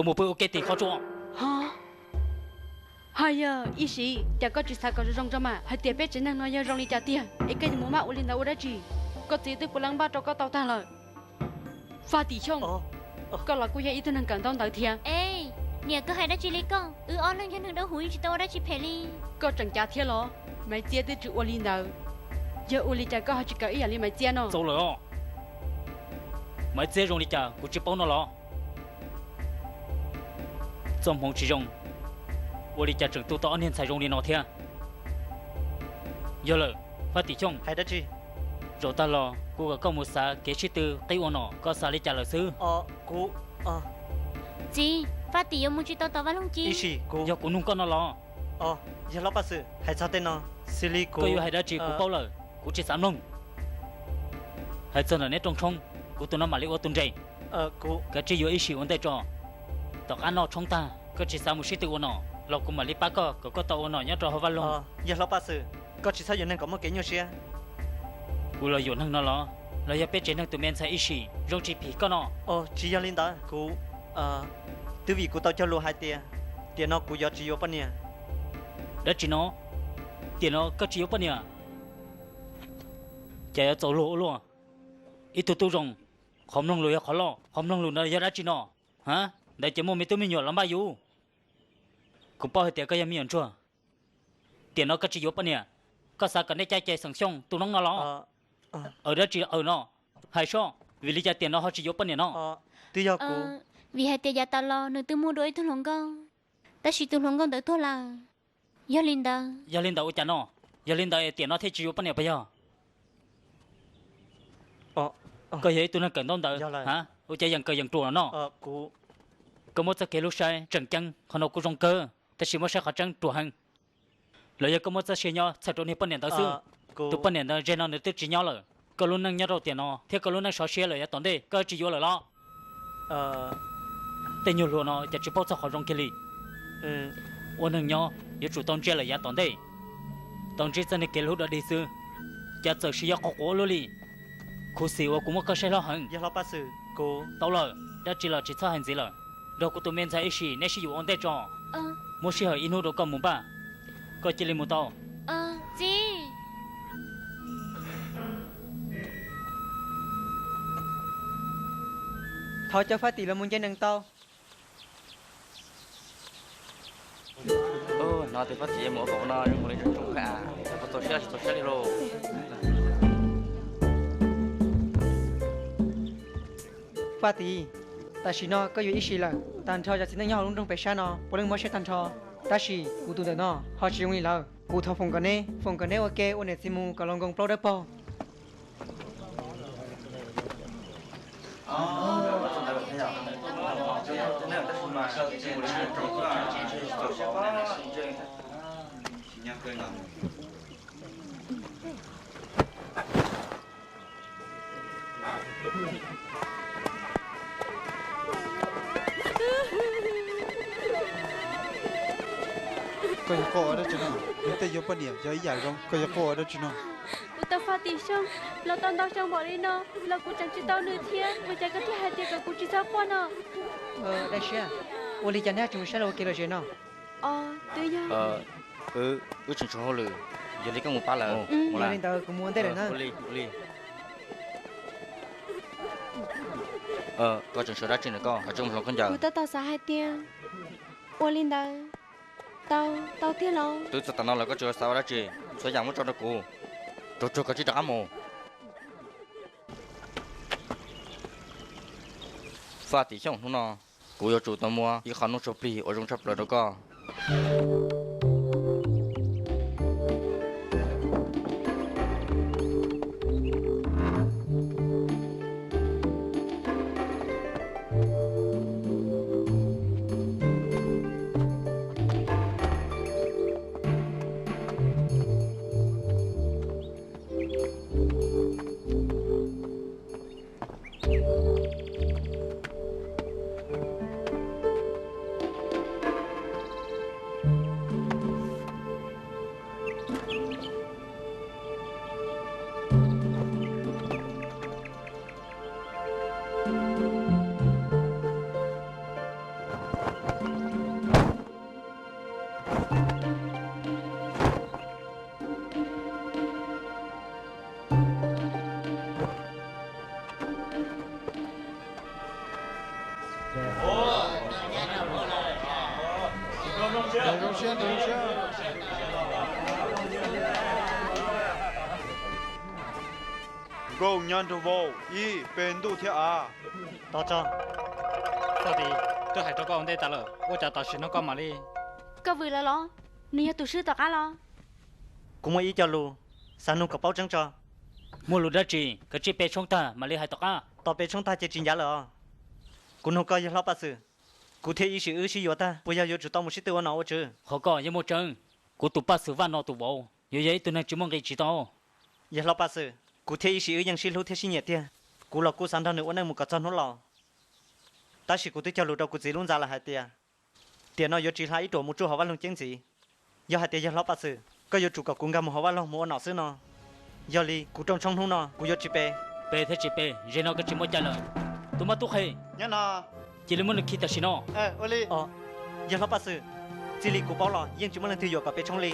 Kuv mus pw ua ke tim qhov tsua. Ha, yog Ib Sim, cas koj tsis xav kom zoo zoo tso mas, hais tias peb tsev neeg no yog zoo li cas tiag, es koj yuav mus maj ua li ntawd ua dab tsi? Koj txiv twb puav leej npaj rau koj tau tag lawm. Faj Tim Xyooj, koj los kuj yog ib tug neeg kawm ntaub ntawv thiab. Es, niam, koj hais dab tsi li koj? Wb ob leeg yog neeg dawb huv yeej tsis tau ua dab tsi phem li. Koj tseem cav thiab los? Maiv Txiab twb tsis ua li ntawd. Yog ua li cas koj ho tsis kawm ib yam li Maiv Txiab no? Txaus lawm os. Maiv Txiab zoo li cas kuv tsis paub no los? Txoj hmoov tsis zoo, ua li cas tseem tu tau ob niag ntxhais zoo li no thiab? Yog lawm, Faj Tim Xyooj, hais dab tsi? Zaum tag los kuv kom koj mus xav kev sib tw qib ua nom, koj xav li cas lawm xwb? Kuv, txiv, Faj Tim yuav mus tsis tau tom Vaj Loog Ci. Ib Sim, kuv, yog kuv nug koj no los? Yog hlob Paj Xwm, hais txog tej no, xws li kuv, koj yuav hais dab tsi kuv paub lawm, kuv tsis xav mloog. Hais txog ntawm neb rooj tshoob, kuv tus no mam li ua tus nres. Kuv, kav tsij yuav Ib Sim ua ntej tso. Tom qab noj tshoob tag koj tsis xav mus sib tw ua nom los kuv mam li pab koj kom koj tau ua nom nyob rau hauv Vaj Loog. Yog hlob Paj Xwm, koj tsis txhob yuav neeg kom muaj kev nyuaj siab. Kuv los yuam neeg no los, los yog peb tsev neeg tus me ntxhais Ib Sim zoo tsis phim koj no? Tsis yog li ntawd, kuv, twb vim kuv tau cog lus hais tias tiam no kuv yuav tsis yuav poj niam. Dab tsi no? Tiam no koj tsis yuav poj niam? Cas yuav txaus luag ua luaj. Ib tug tub zoo, qhov mloog lus yog qhov loj, qhov mloog lus ntawd yog dab tsi no? Ha, ntawd ces muaj me tub me nyuam los npaj yus. Kuv paub hais tias koj yog me nyuam ntsuag. Tiam no koj tsis yuav poj niam, koj xav kom nej caj ces xeem Xyooj tu noob no los? Aws dab tsi aws no? Hais soj, vim li cas tiam no ho tsis yuav poj niam no? Twb yog kuv. Vim hais tias yav tas los nws twb muaj dua ib tug hluas nkauj, tab sis tus hluas nkauj ntawd tuag lawm. Yog li ntawd. Yog li ntawd ua cas no? Yog li ntawd tiam no thiaj tsis yuav poj niam puas yog? Koj yog ib tug neeg kawm ntaub ntawv, ua cas yeej kawm yeej ruam no? Koj muab txoj kev hlub saib tseem ceeb, qhov no kuj zoo kawg, tab sis muab saib qhov tseeb ruam heev. Los yog koj muab txoj sia nyob txhawm rau niag poj niam ntawd xwb? Tus poj niam ntawd ze no nws twb tsis nyob lawm. Koj lub neej nyob rau tiam no thiab koj lub neej sov siab lawm yav tom ntej koj tsis yuav lawm los? Tej nyuag hluas no cas tsis paub txog qhov zoo kiag li. Ua neeg nyob yuav tsum tau ntsia lawm yav tom ntej, tau ntsib txoj niag kev hlub dog dig xwb, cas txawm sis yog quas quav ua luaj li. Khuv xim uas kuv muab koj saib hlob heev. Tau lawm, dab tsi los tsis txhob hais ntxiv lawm. Nrog kuv tus me ntxhais Ib Sim neb sib yuav ua ntej tso. Muab sij hawm ib hnub rau koj mus npaj, koj cia li mus tau. Txiv. Thov cov Faj Tim los mus nce nees tau. No tus Faj Tim mus ua kom no zoo li tsoom kha, txaus siab tsis txaus siab li lauj. Faj Tim, tam sim no koj yuav Ib Sim lawm, tag nrho cov txiv neej nyob hauv lub nroog pem sab no puav leej mob siab tag nrho, tab sis kuv tus ntawm no ho tsis zoo li lawm. Kuv thov foom kom neb, foom kom neb ua ke ua niam txiv mus kom los nkoos plaub dawb paug. Koj yog quaj ua dab tsi no? Nws tej yuav poj niam yog ib yam zoo, koj yog quaj ua dab tsi no? Kuv tus Faj Tim Xyooj los tau ntau xyoo npaum li no los kuv tseem tsis tau nws thiab, ua cas koj thiaj hais tias kom kuv tsis txhob quaj no? Dab Siab, ua li cas neb tsis mus saib los ua ke los ze no? Twb yog wb tseem tshuav hauj lwm, yog li koj mus pab lawm. Yog li ntawd kuv mus ua ntej lawm na. Koj tseem sawv dab tsi ntawm koj, koj tseem mus hloov khaub ncaws? Kuv tab tom xav hais tias ua li ntawd tau, tau tiag los? Twb txog tam no lawm koj tseem xav ua dab tsi? Txhua yam muab tso rau kuv, rau tsuag koj tsis rov qab mus. Faj Tim Xyooj, hnub no kuv yuav tsum tau muab ib qho nuj tsau plig uas zoo tshaj plaws rau koj. Nkauj nyab nraug vauv, ib, pe ntuj thiab av. Tos tso. Txoj tis, twb hais rau koj ua ntej tas lawm, ua cas tam sim no koj mam li... Koj vwm lawv los? Nws yog tus swb tom qab los? Kuv muaj ib co lus xav nug kom paub tseeb tso. Muaj lus dab tsi kav tsij pe tshoob tag mam li hais tom qab. Tos pe tshoob tag ces tsis ncav lawm os. Kuv nug koj yawg hlob Paj Xwm, kuv thiab Ib Sim wb sib yuav tag puas yog yuav tsum tau mus sib tw ua nom ua tswv? Qhov ko yeej muaj tseeb. Kuv tus Paj Xwm Vaj no tus vauv yuav yog ib tug neeg tsis muaj nqis tsis tau. Yawg hlob Paj Xwm, kuv thiab Ib Sim wb yeej sib hlub thiab sib nyiam tiag. Kuv los kuj xav nrog nws ua neej mus kom txog hnub laus. Tab sis kuv twb cog lus rau kuv txiv lub ntxa lawm hais tias tiam no yuav tsis hla ib ruam mus tsuj hauv vaj loog ceeb ntxiv. Yog hais tias yawg hlob Paj Xwm, koj yuav tsum kom kuv nkag mus hauv vaj loog mus ua nom xwb no. Yog li kuv rooj tshoob hnub no kuv yuav tsis pe. Pe thiab tsis pe, ze no koj tsis muaj cai lawm. Tus mab tub qhe, cia li muab nws khi tam sim no. Yawg hlob Paj Xwm, txij li kuv paub los yeej tsis muaj leej twg yuam kom pe tshoob li.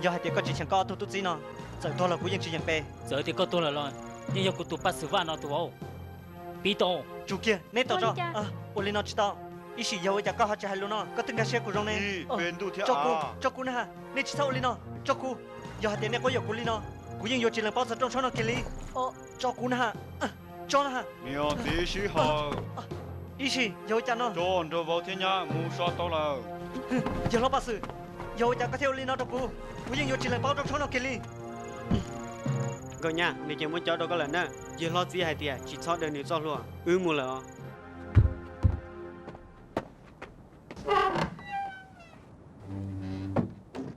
Yog hais tias koj tsis cheem koj ob tug tub txib no, txawm tuag los kuv yeej tsis yeem pe. Txawm tias koj tuag lawm los yeej yog kuv tus Paj Xwm Vaj no tus vauv. Pib tau. Tsum kiag, neb tau tso. Ua li no tsis tau. Ib Sim, yog ua cas koj ho tsis hais lus no? Koj twb nkag siab kuv zoo ne. Tso kuv, tso kuv na ha. Nej tsis txhob ua li no, tso kuv. Yog hais tias nej quab yuam kuv li no, kuv yeej yuav tsis lees paub txog rooj tshoob no kiag li. Tso kuv na ha. Tso na ha. Niam txiv sib haum. Ib Sim, yog ua cas no? Cov nraug vauv thiab nyab mus so tau lawm. Yawg hlob Paj Xwm, yog ua cas koj thiaj ua li no rau kuv? Kuv yeej yuav tsis lees paub rooj tshoob no kiag li. Nkauj nyab, nws ces muab cov rau koj lawm na. Yawg hlob txiv hais tias tsis txhob daws nws txoj hlua, wb mus lawm os.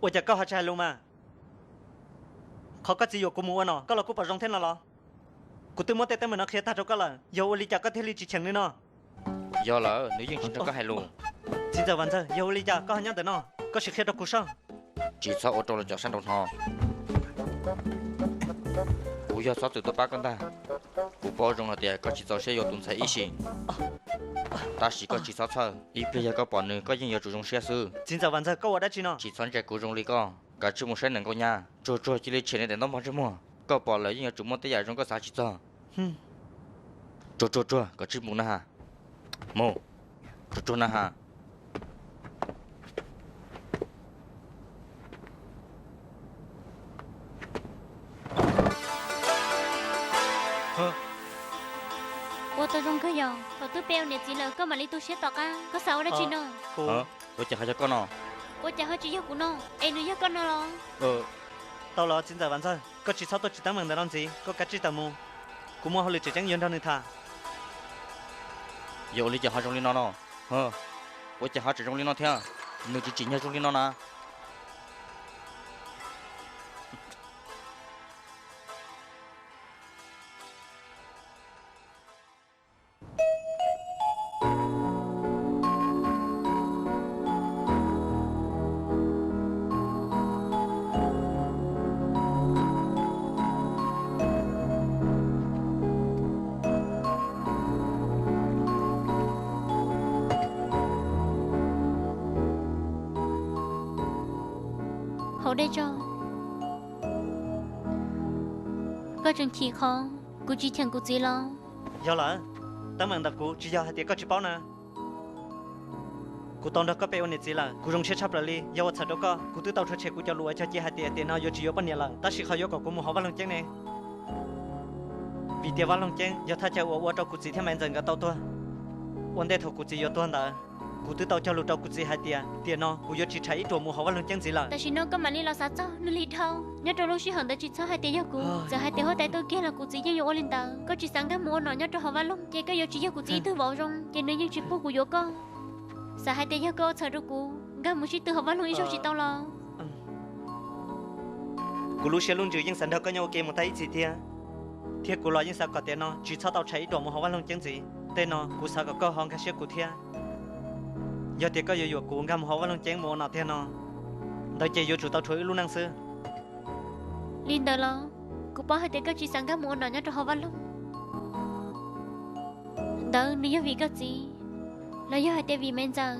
Ua cas koj ho tsis hais lus mas? Qhov koj txiv yuam kuv mus ua nom koj los kuj pom zoo thiab no los? Kuv twb muab tej teeb meem no qhia tag rau koj lawm, yog ua li cas koj thiaj li tsis cheem nws no? Yog lawm, nws yeej tsis nrog koj hais lus. Txiv ntxawm Vam Ntxawg, yog ua li cas koj ho nyob ntawm no? Koj sim qhia rau kuv soj. Tsis txhob ua rau lawv cov sab nraum no. Kuv yog txhob txwm tuaj pab koj ntag. Kuv paub zoo hais tias koj tsis txaus siab yuav tus ntxhais Ib Sim. Tab sis koj tsis txhob txhawj, ib pliag yog koj pom nws koj yeej yuav tsum zoo siab xwb. Txiv ntxawm Vam Ntxawg, koj ua dab tsi no? Tsis txhob ntsia kuv zoo li koj. Kav tsij mus saib nees nkauj nyab. Tsuag tsuag cia li tshem nws daim ntaub npog ntsej muag. Koj pom lawm yeej yuav tsum muaj tej yam zoo koj xav tsis txog. Tsuag tsuag tsuag, kav tsij mus na has. Mus. Tsuag tsuag na has. Ua tau zoo kawg yog thaum twb pe ua niam txiv lawm koj mam li tu siab tom qab, koj xav ua dab tsi no? Ua cas ho yog koj no? Ua cas ho tsis yog kuv no, es nws yog koj no los? Tau los txiv ntxawm Vam Ntxawg, koj tsis txhob tuaj tsis teeb meem ntawm no ntxiv, koj kav tsij tawm mus. Kuv muaj hauj lwm tseem ceeb yuav nrog nws tham. Yog ua li cas ho zoo li no no? Ua cas ho tseem zoo li no thiab? Nws tsis tsim nyog zoo li no na. Haus dej tso. Koj tseem chim qhov kuv tsis cheem kuv txiv los? Yog lawm, teeb meem ntawm kuv tsis yog hais tias koj tsis paub na. Kuv tau nrog koj pe ua niam txiv lawm, kuv zoo siab tshaj plaws li. Yog ua txhawm rau koj, kuv twb tau rhuav tshem kuv cov lus uas cog cia hais tias tiam no yuav tsis yuav poj niam lawm, tab sis qhov yuav kom kuv mus hauv vaj loog ceeb ne, vim tias vaj loog ceeb yog thaj chaw uas ua rau kuv txiv thiab Maiv Ntxawm nkawd tau tuag. Ua ntej thaum kuv txiv yuav tuag ntawd, kuv twb tau cog lus rau kuv txiv hais tias tiam no kuv yuav tsis rhais ib ruam mus hauv vaj loog ceeb ntxiv lawm. Tam sim no koj mam li los xav txog nws li dhau. Nyob rau lub sij hawm ntawd tsis txhob hais tias yog kuv, txawm hais tias huab tais tuaj kiag los kuv txiv yeej yuav ua li ntawd. Koj tsis xav nkag mus ua nom nyob rau hauv vaj loog ces koj yuav tsis yog kuv txiv ib tug vauv zoo, ces nws yeej tsis pub kuv yuav koj. Xav hais tias yog koj ua txhawm rau kuv, nkag mus sib tw hauv vaj loog ib zaug tsis tau los? Kuv lub siab lub ntsws yeej xav nrog koj nyob ua ke mus tag ib txhis thiab, thiab kuv los yeej xav kom tiam no tsis txhob tau rhais ib ruam mus hauv vaj loog ceeb ntxiv. Tej no kuv xav kom koj ho nkag siab kuv thiab. Yog tias koj yuav yuam kuv nkag mus hauv vaj loog ceeb mus ua nom tiag no, ntawd ces yuav tsum tau rhuav wb lub neej xwb. Li ntawd los, kuv paub hais tias koj tsis xav nkag mus ua nom nyob rau hauv vaj loog. Ntawd nws yog vim koj txiv, los yog hais tias vim Maiv Ntxawm?